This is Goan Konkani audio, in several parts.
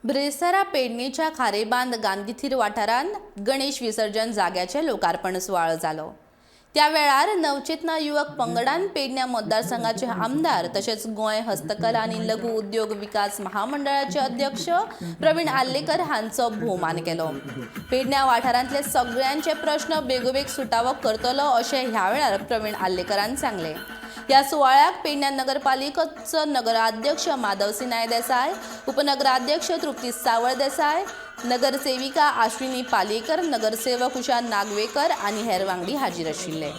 ब्रेस्तारा पेडणेच्या खारेबांद गांधीथीर वाठारांत गणेश विसर्जन जाग्याचें लोकार्पण सुवाळो जालो. त्या वेळार नवचेतना युवक पंगडान पेडण्या मतदारसंघाचे आमदार तशेंच गोंय हस्तकला आनी लघु उद्योग विकास महामंडळाचे अध्यक्ष प्रवीण आर्लेकर हांचो भोवमान केलो. पेडण्या वाठारांतले सगळ्यांचे प्रश्न बेगोबेग सुटावो करतलो अशें ह्या वेळार प्रवीण आर्लेकरान सांगलें. ह्या सुवाळ्याक पेडण्या नगरपालिकेचो नगराध्यक्ष माधव सिनाय देसाय, उपनगराध्यक्ष तृप्ती सावळ देसाय, नगरसेविका आश्विनी पालयेकर, नगरसेवक उषा नागवेकर आनी हेर वांगडी हाजीर आशिल्ले.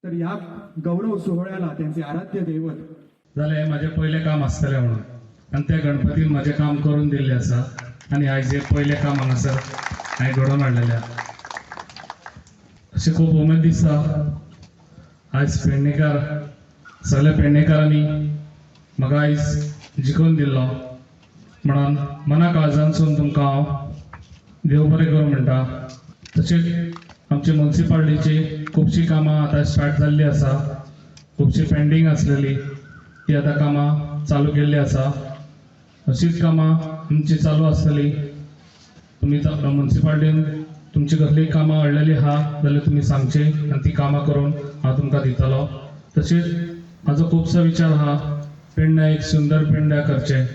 तर ह्या गौरव सोहळ्याला त्यांचे आराध्य दैवत जाल्यार हें म्हाजें पयलें काम आसतलें म्हणून आनी त्या गणपतीन म्हाजें काम करून दिल्लें आसा आनी आयज हें पयलें काम हांगासर हांवें घडोवन हाडलेलें आहा. अशें खूब उमेद दिसता. आयज पेडणेकार सगल्या पेडणेकारांनी म्हाका आयज जिखून दिल्लो म्हणून मना काळजांतसून तुमकां हांव देव बरें करूं म्हणटा. तशेंच आमची मुन्सिपाल्टीची खुबशीं कामां आतां स्टार्ट जाल्लीं आसा, खुबशीं पेंडींग आसलेली ती आतां कामां चालू केल्ली आसा. अशीच कामां आमची चालू आसतली. तुमी मुन्सिपाल्टीन तुमची कसलीय कामां अडलेली आहा जाल्यार तुमी सांगची आनी ती कामां करून हांव तुमकां दितलो. तशेंच म्हाजो खुबसो विचार आहा पेडण्या एक सुंदर पेडण्या करचें.